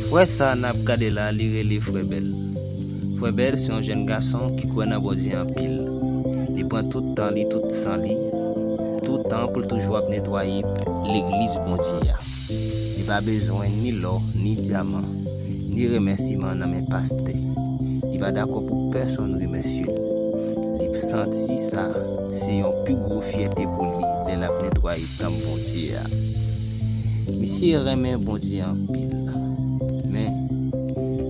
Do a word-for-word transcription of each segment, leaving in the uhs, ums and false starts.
Frè sa n ap gade la, li rele Frè Bèl. Frè Bèl se yon jèn gason ki kwè nan Bondye anpil. Li pran tout tan li, tout san li, tout tan pou l toujou ap netwaye legliz Bondye a. Li pa bezwen ni lò, ni dyaman, ni remèsiman nan men pastè. Li pa dakò pou pèsonn remèsye l. Li santi sa se yon pi gwo fyète pou li lè l ap netwaye tanp Bondye a. Misye renmen Bondye anpil. Men,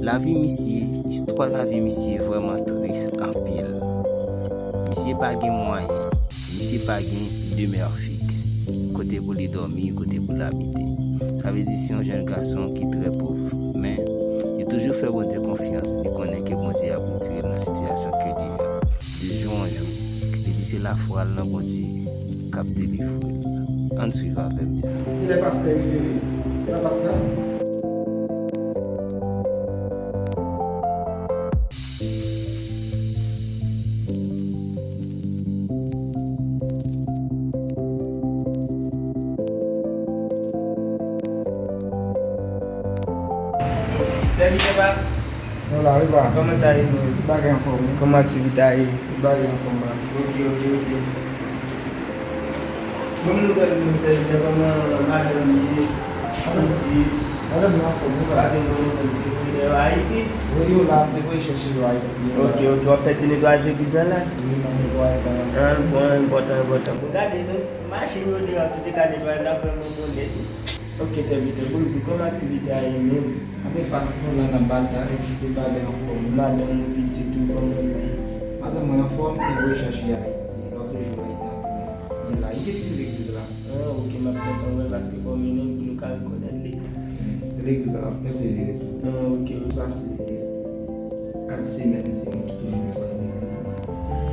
lavi misye, istwa lavi misye vrèman tris anpil. Misye pa gen mwayen, misye pa gen demè fiks, kote pou li dòmi, kote pou l abite. Sa vle di se yon jèn gason ki trè pòv, men li toujou fè Bondye konfyans, li konnen ke Bondye ap retire l nan sitiyasyon ke li ye a. De jou an jou, li di se lafwa l nan Bondye k ap delivre l. Ann swiv avè m, mezanmi. Kilè pastè rive? Kilè pastè? Sèvitè pa? Nou la, wi, pa. Kòman sa ye, menm? Tout bagay anfòm, wi. Kòman aktivite a ye? Tout bagay anfòm, pa. Ok, ok, ok. Bon, nouvèl nou, sèvitè, kòman madanm ye? Madanm, pitit? Madanm nan anfòm, wi, pa. Pase bon nouvèl, depi yo Ayiti? Wi, yo la, m te voye chèche yo Ayiti, yo la. Ok, ok, w ap fè ti netwayaj legliz la la? Wi, m ap netwaye, pa. Ah, bon, enpòtan, enpòtan. Bon, gade, non, machin yo devan, si w te ka netwaye la, vrèman bon nèt, wi. Ok, sèvitè, pou m di w, kòman aktivite a ye menm? Anben, pase nou la n ap batay, epi tout bagay anfòm. Madanm ou, pitit ou, kòman yo ye? Madanm mwen anfòm, te voye chèche Ayiti, lòt jou la, li te antre, li la, li te vin legliz la. Ah, ok, m ap kontan wè l, paske fò m mennen l pou nou ka rekonèt li. Se legliz la, l ap pèsevere tou. Ah, ok. Sa se kat semèn, se mwen ki toujou netwaye legliz la.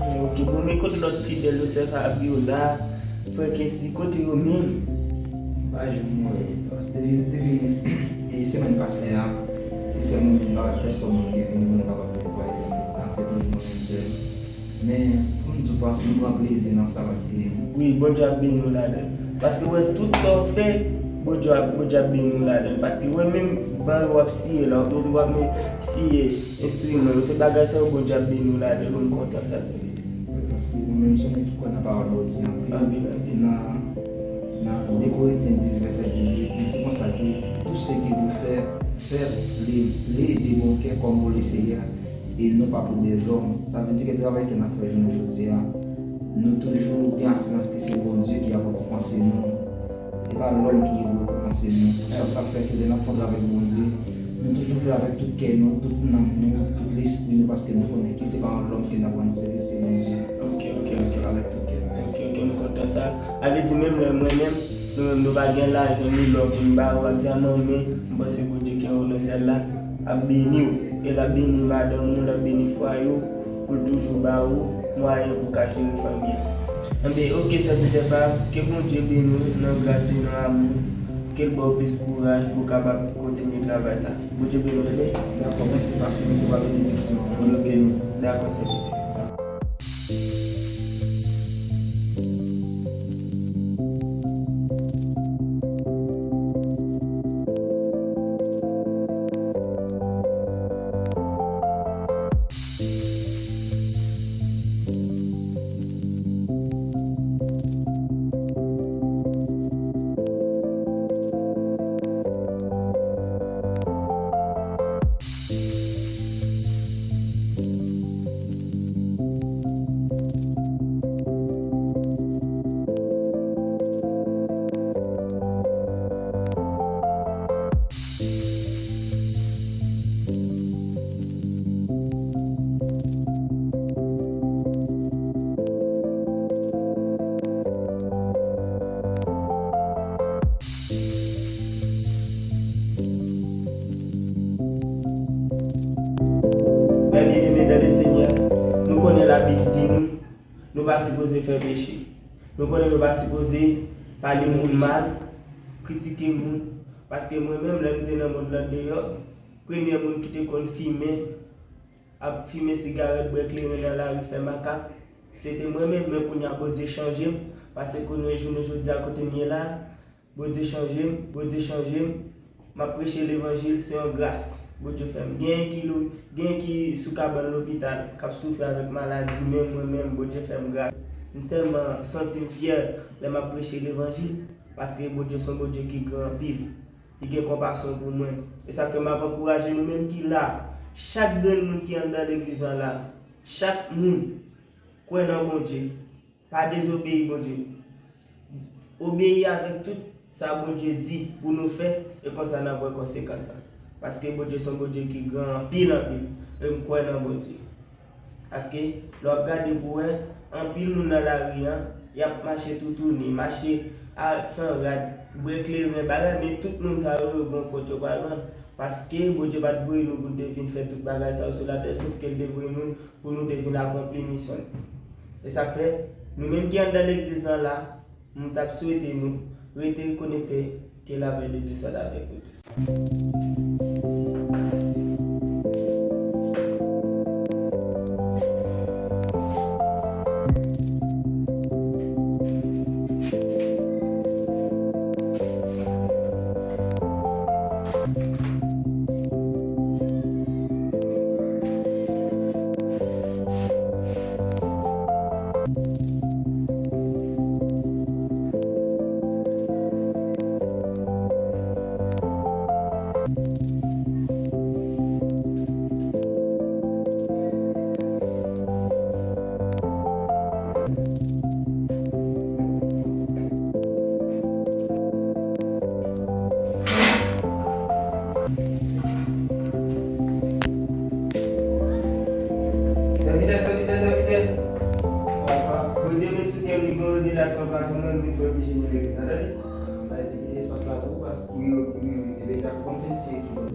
Hmm, ok, bon, men kote lòt fidèl yo, sè Fabiola, frè Kesly, kote yo menm? M pa janm wè yo. Paske depi, depi, e, semèn pase a, se sèlman mwen, m pa wè pèsonn moun ki vini pou nou kapab netwaye legliz la. Se toujou mwen menm sèl. Men, pou m di w, pastè, m pran plezi nan sa, paske... Wi, Bondye ap beni w ladan l. Paske, wè, tout sa w fè, Bondye ap, Bondye ap beni w ladan l. Paske, wè, menm ban yo w ap siye la, w ap mete, w ap mete, siye enstriman yo, tout bagay sa yo, Bondye ap beni w ladan l. M kontan sa, sa vle di. Paske, mwen menm, se yon nèg ki kwè nan pawòl Bondye anpil. Anpil, anpil. Nan, nan de Korentyen dis, vèsè dizuit, li di konsa ke, tout ce que vous faites, faites-le, le de bon cœur, comme pour le Seigneur, e non pa pou dèzòm. Sa vle di ke travay ke n ap fè jounen jodi a, nou toujou gen asirans ke se Bondye ki ap rekonpanse nou. E pa lòm ki pou rekonpanse nou. Pou sa, sa fè ke lè n ap fè yon travay pou Bondye, nou toujou fè avèk tout kè nou, tout nanm nou, tout lespri nou, paske nou konnen ke se pa yon lòm ke n ap rann sèvis, se Bondye. Ok, ok, ok. Fè l avèk tout kè nou. Ok, ok, m kontan sa. Sa vle di menm lè mwen menm, nou menm nou pa gen lajan ni lò pou n ba ou ak dyaman, men m panse Bondye ki anwo nan syèl la ap beni w, e l ap beni madanm ou, l ap beni fwaye w, pou l toujou ba ou mwayen pou w ka jere fanmi an. Anben, ok, sèvitè pa m, ke Bondye beni w nan gras li, nan amou, ke l ba w plis kouraj pou w kapab kontinye travay sa. Bondye beni w, tande? Dakò, mèsi, pastè, mèsi pou benediksyon an. Bondye beni w. Dakò, sèvitè. Men byeneme dan le Senyè, nou konnen Labib di nou, nou pa sipoze fè peche. Nou konnen nou pa sipoze pale moun mal, kritike moun, paske mwen menm, lè m te nan mond lan deyò, premye moun ki te konn fimen, ap fimen sigarèt, bwè kleren nan lari, fè makak, se te mwen menm, men kounye a Bondye chanje m, paske kounye a jounen jodi a kote m ye la, Bondye chanje m, Bondye chanje m, M ap preche levanjil, se yon gras Bondye fè m. Genyen ki lo-, genyen ki sou kabann lopital, k ap soufri avèk maladi, men mwen menm, Bondye fè m gras. M tèlman santi m fyè lè m ap preche levanjil, paske Bondye se yon Bondye ki gran anpil. Li gen konpasyon pou mwen. E sa fè m ap ankouraje nou menm ki la, chak grenn moun ki anndan legliz lan la, chak moun, kwè nan Bondye. Pa dezobeyi Bondye. Obeyi avèk tout sa Bondye di pou nou fè, e konsa n ap wè konsekans lan. Paske Bondye se yon Bondye ki gran anpil, anpil. E m kwè nan Bondye. Paske, lè w ap gade pou wè, anpil moun nan lari an, y ap mache toutouni, mache a san rad, bwè kleren, bagay, men tout moun sa yo, yo gen yon kont yo pral rann. Paske Bondye pa t voye nou pou n te vin fè tout bagay sa yo sou latè, sof ke l te voye nou pou nou te vin akonpli misyon l. E sa k fè, nou menm ki anndan legliz lan la, m t ap swete nou rete konekte, ke lapè de Dye soit avec vous tous. Sèvitè, sèvitè, sèvitè. Papa, Bondye met sou kè m, li gen yon revelasyon pa nou menm, li fè ti jeni legliz la, tande. Sa vle di kite espas la pou ou, pas. Wi, wi, wi, wi. Ebyen, ta konfyans se ki bon.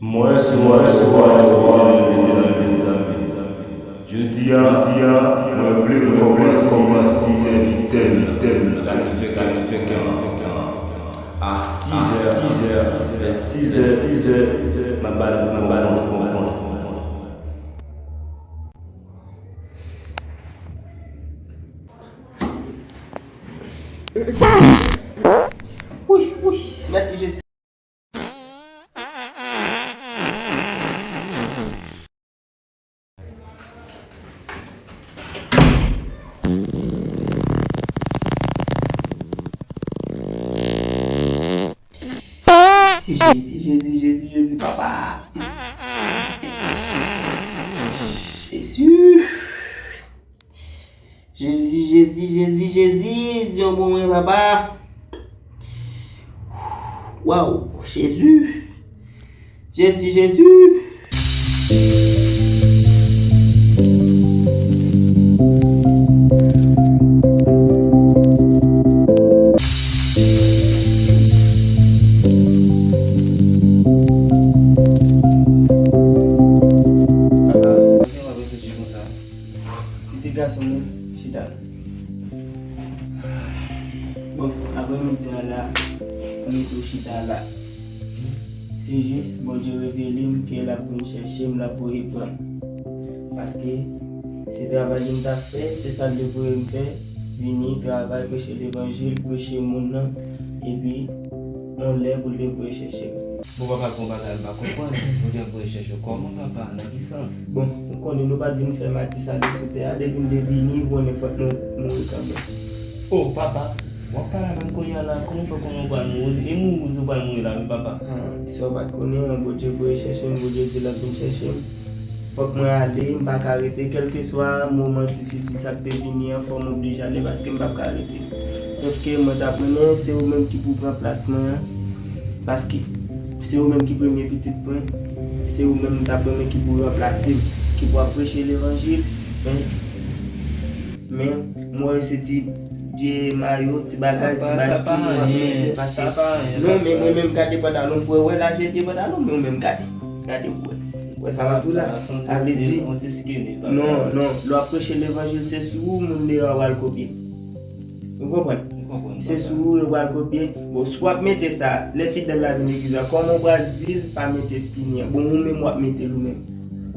Mwen se mwen se mwen se mwen se mwen. Jodi a, jodi a, mwen vle rekòmanse sèvitè m, sèvitè m, sa k fè, sa k fè kè m kontan. A sizè, sizè, vè sizè, sizè, m ap ba nou, m ap ba nou, m ap ba nou. Wi, wi, mèsi Jezi. Jezi, Jezi, Jezi, Jezi, papa. Jezi. Jezi, Jezi, Jezi, Jezi, di yon bon mwen, papa. Waw, Jezi. Jezi, Jezi. Papa, sa fè w ap reflechi konsa? Pitit gason mwen, chita. Bon, aprè midi an la, m tou chita la. Se jis Bondye revele m ke l ap vin chèche m, l ap voye pran m. Paske se travay li m t ap fè, se sa l te voye m fè, vini, travay, preche levanjil, preche moun nan, epi yon lè pou l te voye chèche m. Bon, papa, gon bagay m pa konprann. Bondye ap voye chèche w kòman, papa? Nan ki sans? Bon, ou konnen nou pa t vin fè mati sa nou sou tè a. Depi n te vini, ou konnen fòk nou mouri kanmenm. O, papa, w ap pale avè m kounye a la, kòman w fè konnen w pral mouri? Ou di, e mouri, ou di w pral mouri la, wi, papa. Ah, sa w pa t konnen an, Bondye voye chèche m, Bondye di l ap vin chèche m. Fòk mwen ale, m pa ka rete, kèlkeswa moman difisil sa k te vini an, fò m oblije ale paske m p ap ka rete. Sòf ke mwen t ap renmen se ou menm ki pou pran plas mwen an, paske se ou menm ki premye pitit mwen, se ou menm m t ap renmen ki pou ranplase m, ki pou ap preche levanjil, men, men, m wè se ti vye mayo, ti bagay, ti baskin w ap mete, paske, non, men mwen menm gade pantalon m, pou wè lajè vye pantalon m, men ou menm gade. Gade pou wè. Ou wè sa m ap di w la? Sa vle di, non, non, lè w ap preche levanjil, se sou ou moun deyò a pral kopye. Ou konprann? Se sou ou yo pral kopye. Bon, si w ap mete sa, lè fidèl la vin legliz la, kòman w pral di l pa mete skinny an? Bon, ou menm w ap mete l ou menm.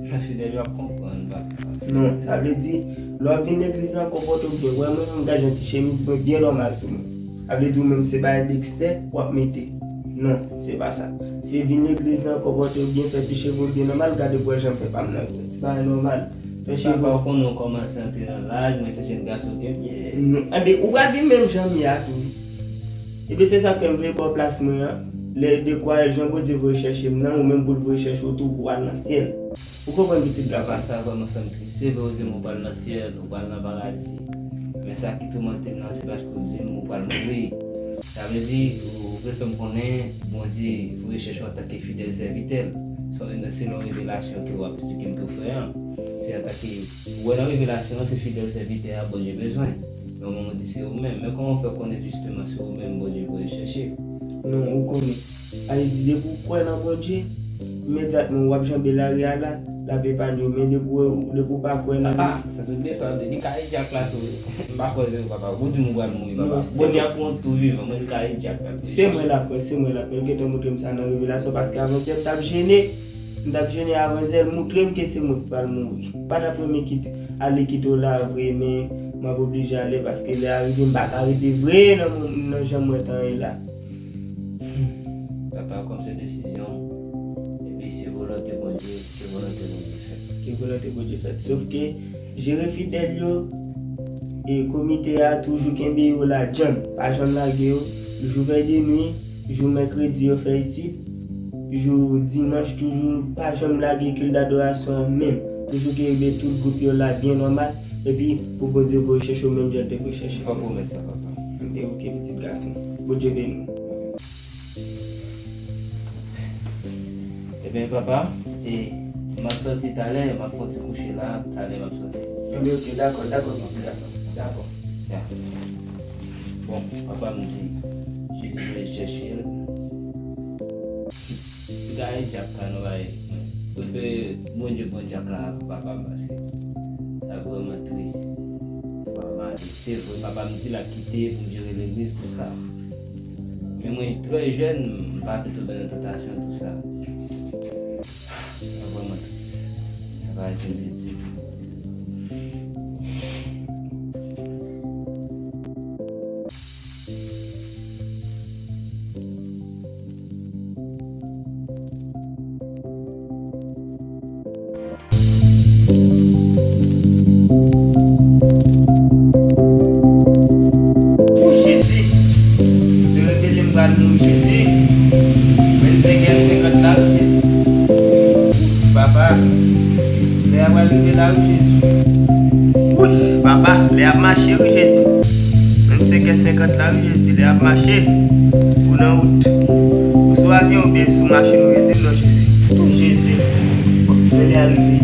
Fidèl yo ap konprann, papa. Non, sa vle di, lè w ap vin legliz la, konpòte w byen. Wè mwen menm, gade yon ti chemiz mwen byen nòmal sou mwen. Sa vle di ou menm se bagay Dexter w ap mete. Non, se pa sa. Se vin legliz la, konpòte w byen, fè ti cheve w byen nòmal, gade pou wè jan m fè pa m nan vre. Ti bagay nòmal. Fè cheve w. Papa, ou konnen w kòmanse antre nan laj, mwen se jenn gason ke m ye. Non, enben, ou pral vin menm jan m ye a tou. Epi se sa k fè m vle ba w plas mwen an. Lè dekwa jan Bondye voye chèche m nan, ou menm pou l voye chèche w tou pou w al nan syèl. Ou konprann pitit gason? Sa vrèman fè m tris. Se vre, ou di m ou pral nan syèl, ou pral nan paradi. Men sa ki toumante m nan, se paske ou di m ou pral mouri. Sa vle di, ou vle fè m konnen Bondye voye chèche w antanke fidèl sèvitè l. Se yon, se yon revelasyon ke w ap esplike m ke w fè an. Se antanke, ou wè nan revelasyon an, se fidèl sèvitè a Bondye bezwen. Men ou menm ou di se ou menm. Men kòman w fè konnen jisteman se ou menm Bondye voye chèche? Non, ou konnen. Sa vle di, depi w kwè nan Bondye, imedyatman w ap janbe lari a la, l ap epanye w. Men depi w, depi w pa kwè nan li. Papa, sa sot byen, sa vle di, li ka edyak la tou. M pa kwè se ou, papa. Ou di m ou pral mouri, papa. Bondye ap pran w tou vivan, mwen li ka edyak la tou. Se mwen l ap pran, se mwen l ap pran. L gentan montre m sa nan revelasyon, paske avantyè m t ap jene. M t ap jene avan yè, l montre m ke se mwen ki pral mouri. M pa t ap renmen kite, ale kite w la vre, men m ap oblije ale paske lè a rive, m pa ka rete vre nan, nan jan mwen t an ye la. Papa, kòm se desizyon w, epi se volonte Bondye, ke volonte Bondye fèt. Ke volonte Bondye fèt. Sof ke jere fidèl yo, e komite a toujou kenbe yo la djanm, pa janm lage yo, jou vèy de nwi, jou mèkredi yo fè etid, jou dimanch toujou pa janm lage kilt dadorasyon an menm, toujou kenbe tout gwoup yo la byen nòmal, epi pou Bondye voye chèche w menm jan l te voye chèche m. Fò pwomès la, papa. Ebyen, oke, pitit gason. Bondye beni w. Ebyen, papa, e, m ap sòti talè, m ap fè yon ti kouche la, talè m ap sòti. Ebyen, oke, dakò, dakò, pitit gason. Dakò. Ya. Bon, papa m di, Jezi voye chèche l. Li ka edyak la nan bagay. Mwen prefere Bondye pran dyak la avan papa m paske sa vrèman tris. Papa m ale. Se vre, papa m di l ap kite pou m jere legliz, tout sa. Men mwen trè jèn, m pa vle tonbe nan tantasyon, tout sa. Sa vrèman tris. Sa pa ede m ditou. O Jezi, Bondye revele m pral mouri, Jezi. Vennsenk è senkant la, wi, Jezi. Papa, lè a pral rive la, wi, Jezi. Wouch, papa, lè ap mache, wi, Jezi. Vennsenk è senkant la, wi, Jezi, lè ap mache. Ou nan wout. Ou sou avyon oubyen sou machin, ou ye di m non, Jezi. O Jezi, men lè a rive.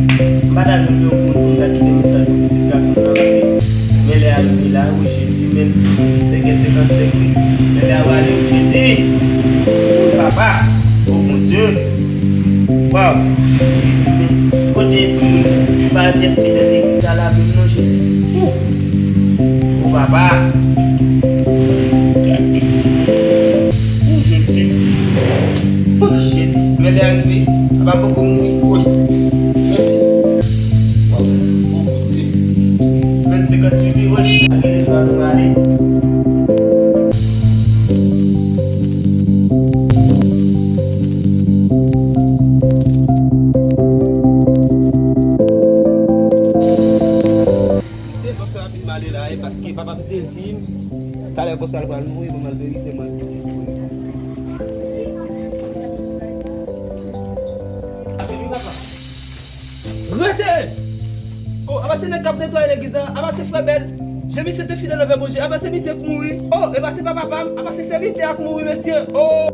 M pa ta jwenn yon moun pou m ta kite mesaj pou pitit gason m nan, paske men lè a rive la, wi, Jezi, men senk è senkannsenk, wi. Men lè a prale, wi, Jezi. Wi, papa. O Bondye. Waw! Jezi, men kote timoun ki pa pyès fidèl legliz la la menm non, Jezi? Ou! O papa! O Jezi! O Jezi! Men lè a rive, papa m poko mouri. Woy! Jezi! Waw! O Bondye! Vennsenk an swivi, woy! Pa gen lejwa nou ale. Se fòk sa rapid m ale la, e paske papa m te di m, talè konsa l pral mouri, bon, malverite, mwen di l mouri. Rete! O, apa se nèg k ap netwaye legliz la? Apa se frè Bèl? Jan misye te fidèl anvè Bondye, apa se misye k mouri? O, epa se pa papa m, apa se sèvitè a k mouri, mesye? O!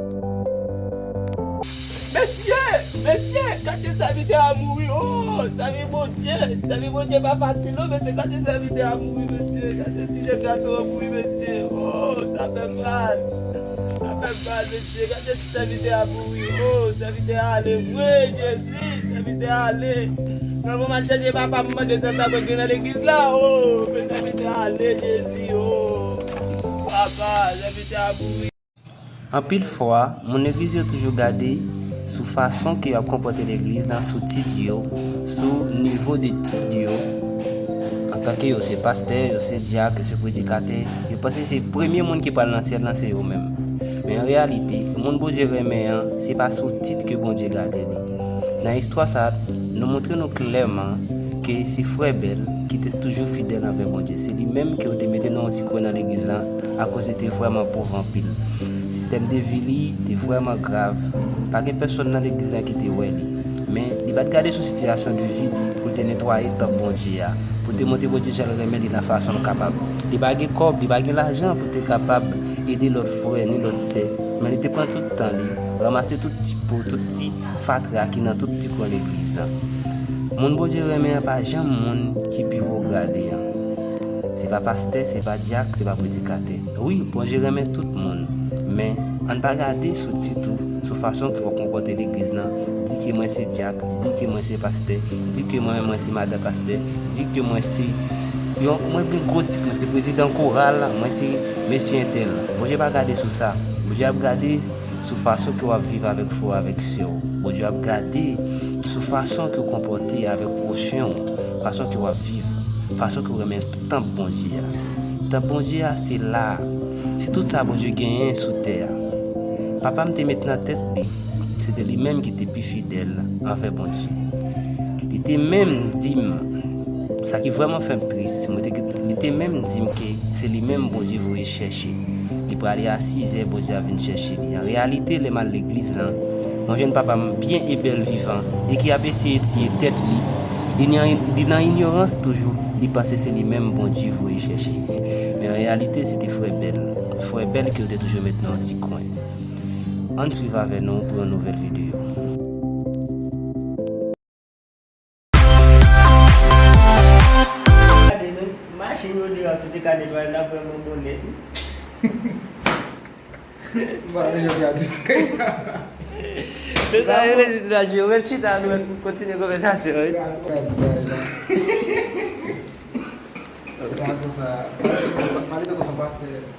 Mesye! Mesye! Gade sèvitè a mouri! O! Sèvi Bondye! Sèvi Bondye pa fasil non, mesye! Gade sèvitè a mouri, mesye! Gade ti jèn gason an mouri, mesye! O! Sa fè m mal! Sa Papa, mesye, gade ti sèvitè a mouri. O, sèvitè a ale vre, Jezi, sèvitè a ale. Nan moman m al chèche papa m, mande sa ta mwen gen nan legliz la. O, men sèvitè a ale, Jezi, o. Papa, sèvitè a mouri. Anpil fwa, moun legliz yo toujou gade sou fason ke y ap konpòte legliz lan, sou tit yo, sou nivo de tit yo. Antanke yo se pastè, yo se dyak, yo se predikatè, yo panse se premye moun ki pral nan syèl lan se yo menm. Men an reyalite, moun Bondye renmen an, se pa sou tit ke Bondye gade li. Nan istwa sa, nou montre nou klèman ke se frè Bèl ki te toujou fidèl anvè Bondye. Se li menm ke yo te mete nan yon ti kwen nan legliz lan akoz li te vrèman pòv anpil. Sistèm de vi li te vrèman grav. Pa gen pèsonn nan legliz lan ki te wè li. Men, li pa t gade sou sitiyasyon de vi li pou l te netwaye tanp Bondye a, pou l te montre Bondye jan l renmen li nan fason l kapab. Li pa gen kòb, li pa gen lajan pou l te kapab ede lòt frè ni lòt sè, men li te pran tout tan li, ranmase tout ti po, tout ti fatra ki nan tout ti kwen legliz lan. Moun Bondye renmen an pa janm moun ki pi wo grade an. Se pa pastè, se pa dyak, se pa predikatè. Wi, Bondye renmen tout moun, men ann pa gade sou tit ou, sou fason ke w ap konpòte legliz lan. Di ke mwen se dyak, di ke mwen se pastè, di ke mwen, mwen se madan pastè, di ke mwen se yon, mwen gen gwo tit, mwen se prezidan koral, mwen se mesye entèl. Bondye pa gade sou sa. Bondye ap gade sou fason ke w ap viv avèk frè w, avèk sè w. Bondye ap gade sou fason ke w konpòte avèk pwochen w, fason ke w ap viv, fason ke w renmen tanp Bondye a. Tanp Bondye a, se la a. Se tout sa Bondye genyen sou tè a. Papa m te met nan tèt li, se te li menm ki te pi fidèl anvè Bondye. Li te menm di m, sa ki vrèman fè m tris, mwen te, li te menm di m ke se li menm Bondye voye chèche. Li prale a sizè, Bondye ap vin chèche li. An reyalite, lè m al legliz lan, mwen jwenn papa m byen e bèl vivan e ki ap eseye tiye tèt li. Li nan, li nan inyorans toujou, li panse se li menm Bondye voye chèche. Men an reyalite, se te frè Bèl. Frè Bèl ke yo te toujou met nan yon ti kwen. Ann swiv avè nou pou yon nouvèl videyo. Gade nou, machin yo di la, si te ka netwaye la, vrèman bon nèt, wi. Bon, men jodi a di. Se sa yo rele distraksyon. Yo mèt chita, nou mèt kontinye konvèsasyon, wi.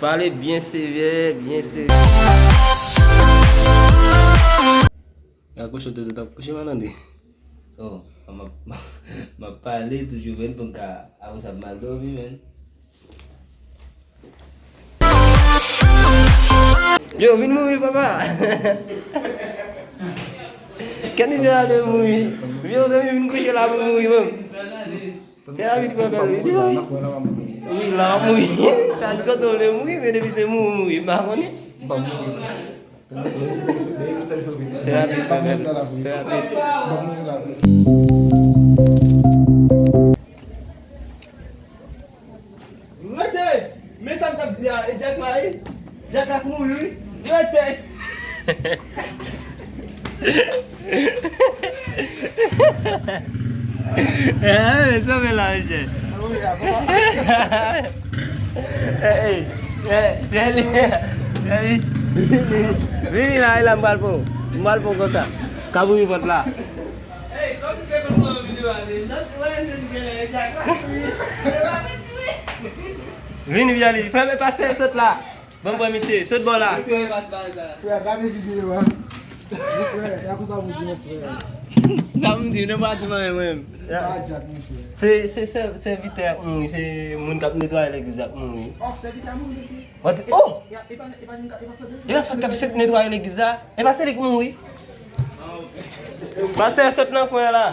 Pale byen sevè, byen sevè. Gad kochon te, te, te kouche malande. Oh, m ap, m ap pale toujou, men pou m ka, apre sa, m al dòmi, men. Yo, vin mouri, papa. Kèt li te ale mouri. Vin, zanmi, vin kouche la pou mouri, menm. Kèt la vin pran bèl, vin mouri. Wi, la mouri. Chwazi kote w vle mouri, men depi se mouri, mouri. M pa konnen. Trè rapid, trè rapid. Rete! Men sa m t ap di a, e Dyak la, wi. Dyak la k mouri, wi. Rete! Eh, sa fè la, mesye. Eh, eh, eh, vini, vini, vini la, e la, m pral pran w. M pral pran w konsa. K ap ouvri pòt la. Vini, vini, fèmen pastè, sot la. Ban m pran misye, sot bò la. Frè, gade videyo a. Frè, y a konsa pou di, mon frè. Sa m di, nou pa di mwen menm. Se, se, se sèvitè k mouri, se moun k ap netwaye legliz la k mouri. Oh, sèvitè a mouri, mesye. What? Oh! E pa, e pa, e pa, e pa frè Bèl. E pa frè k t ap netwaye legliz la. E pa se li k mouri. Pastè sot nan kwen la.